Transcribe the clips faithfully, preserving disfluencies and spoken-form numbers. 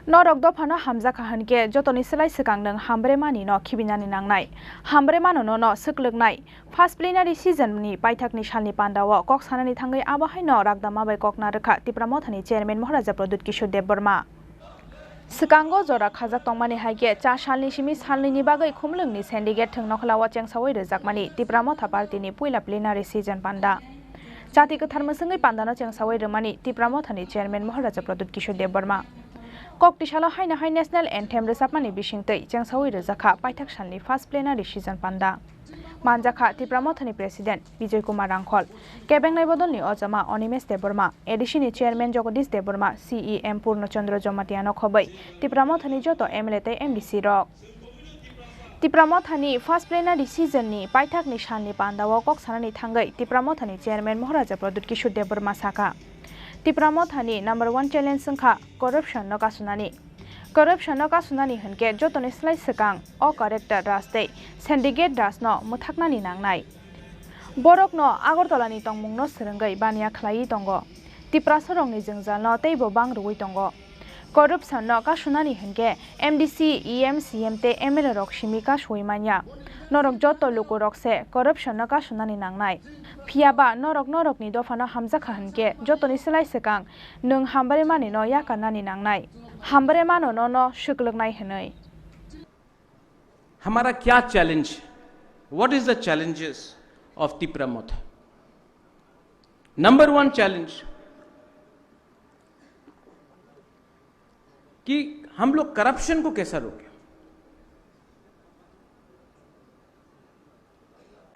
Norok dophano hamjakha hwnkhe jotoni slai swkang nwng hambremani no khibinani nangnai. Hambremano nono swklwknai. First plenary session ni paithakni salni pandao kok sanani thangwi abo haino Ragdama bai kok narwkha Tipra Mothani chairman Maharaja Pradyut Kishore Debbarma. Swkango jora khajak tongmani hai khe cha salni simi salnwini bagwi Khumulwngni syndicate thwng nokhlao chengsaui rwjakmani Tipra Motha party ni puila plenary session panda. Chati kwthar mwswngwi pandano chengsaui rwmani Tipra Mothani chairman Maharaja Pradyut Kishore Debbarma. Kok tisalo haino hai national anthem rwchapmani bisingtwi chengsaui rwjakha paithak salni first plenary session panda. Manjakha Tipra Mothani President Bijoy Kumar Rangkhol, kebengnai bodolni ochama Animesh Debbarma, A D C ni Chairman Jagadish Debbarma, C E M Purno Chandra Jamatia no khobwi Tipra Mothani joto M L A tei M D C rok. Tipra Mothani first plenary session ni paithakni salni pandao kok sanani thangwi Tipra Mothani Chairman Maharaja Pradyut Kishore Debbarma sakha, Tipra Mothani number one challenge wngkha corruption no kasunani. Corruption no kasunani hwnkhe jotoni slai swkang o corrupted raj tei syndicate raj no mwthaknani nangnai. Borok no Agartala ni tongmung no swrwngwi baniya khlaiwi tongo. Tiprasa rokni jwngjal no teibo bang rwui tongo. Corruption no kasunani hwnkhe M D C, E M, C M tei M L A rok simi kasuui manya. Norok joto lukurok se corruption no kasunani nangnai. Phiyaba norok norokni dophano hamjakha hwnkhe jotoni slai swkang nwng hambremani no yakarnani nangnai. Hambremano nono swklwknai hwnwi. हमारा क्या चैलेंज है? What is the challenges of Tipra Motha? Number one challenge कि हम लोग करप्शन को कैसा रोकें।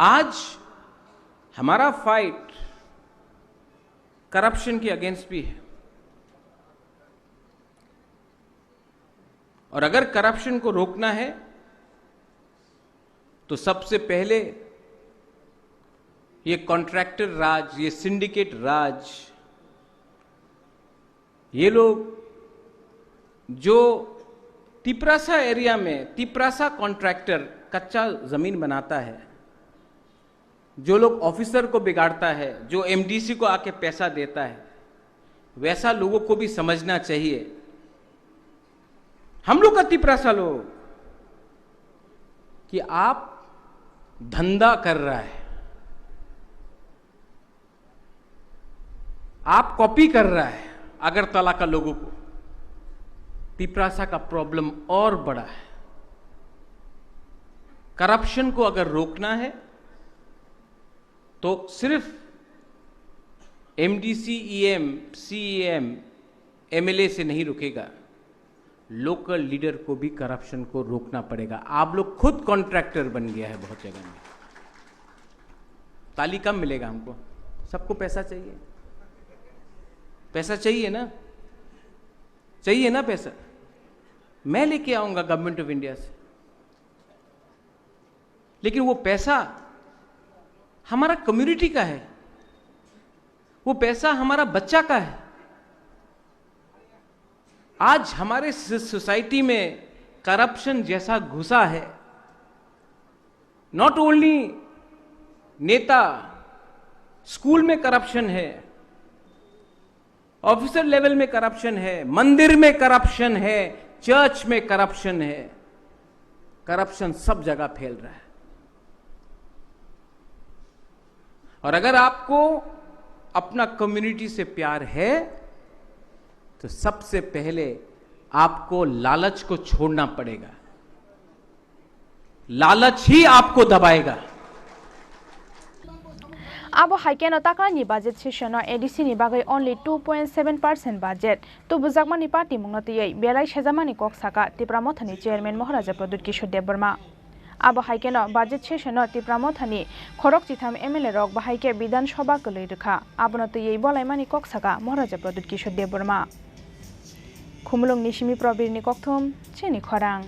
आज हमारा फाइट करप्शन के अगेंस्ट भी है। और अगर करप्शन को रोकना है तो सबसे पहले ये कॉन्ट्रैक्टर राज, ये सिंडिकेट राज, ये लोग जो तिपरासा एरिया में तिपरासा कॉन्ट्रैक्टर कच्चा जमीन बनाता है, जो लोग ऑफिसर को बिगाड़ता है, जो एमडीसी को आके पैसा देता है, वैसा लोगों को भी समझना चाहिए। हम लोग का तिपरासा लोग कि आप धंधा कर रहा है, आप कॉपी कर रहा है अगरतला का लोगों को। तिपरासा का प्रॉब्लम और बड़ा है। करप्शन को अगर रोकना है तो सिर्फ एमडीसी, ईएम, सीईएम, एमएलए से नहीं रुकेगा। लोकल लीडर को भी करप्शन को रोकना पड़ेगा। आप लोग खुद कॉन्ट्रैक्टर बन गया है बहुत जगह में। ताली कम मिलेगा हमको, सबको पैसा चाहिए, पैसा चाहिए ना, चाहिए ना पैसा, मैं लेके आऊंगा गवर्नमेंट ऑफ इंडिया से। लेकिन वो पैसा हमारा कम्युनिटी का है, वो पैसा हमारा बच्चा का है। आज हमारे सोसाइटी में करप्शन जैसा घुसा है, नॉट ओनली नेता, स्कूल में करप्शन है, ऑफिसर लेवल में करप्शन है, मंदिर में करप्शन है, चर्च में करप्शन है। करप्शन सब जगह फैल रहा है। और अगर आपको अपना कम्युनिटी से प्यार है तो सबसे पहले आपको लालच को छोड़ना पड़ेगा। लालच ही आपको दबाएगा। Abo hai kheno taklaini budget session-o A D C ni bagwi only two point seven percent budget tubujakmani patimungno twiwi belai sejamani kok saka Tipra Mothani chairman Maharaja Pradyut Kishore Debbarma. Abo hai kheno budget session-o Tipra Mothani khorok chitham M L A rok bahai khe Bidhan Sabha kwlwi rwkha, abono twiwi bolaimani kok saka Maharaja Pradyut Kishore Debbarma. Khumulwngni simi Probirni kokthum, chini khorang.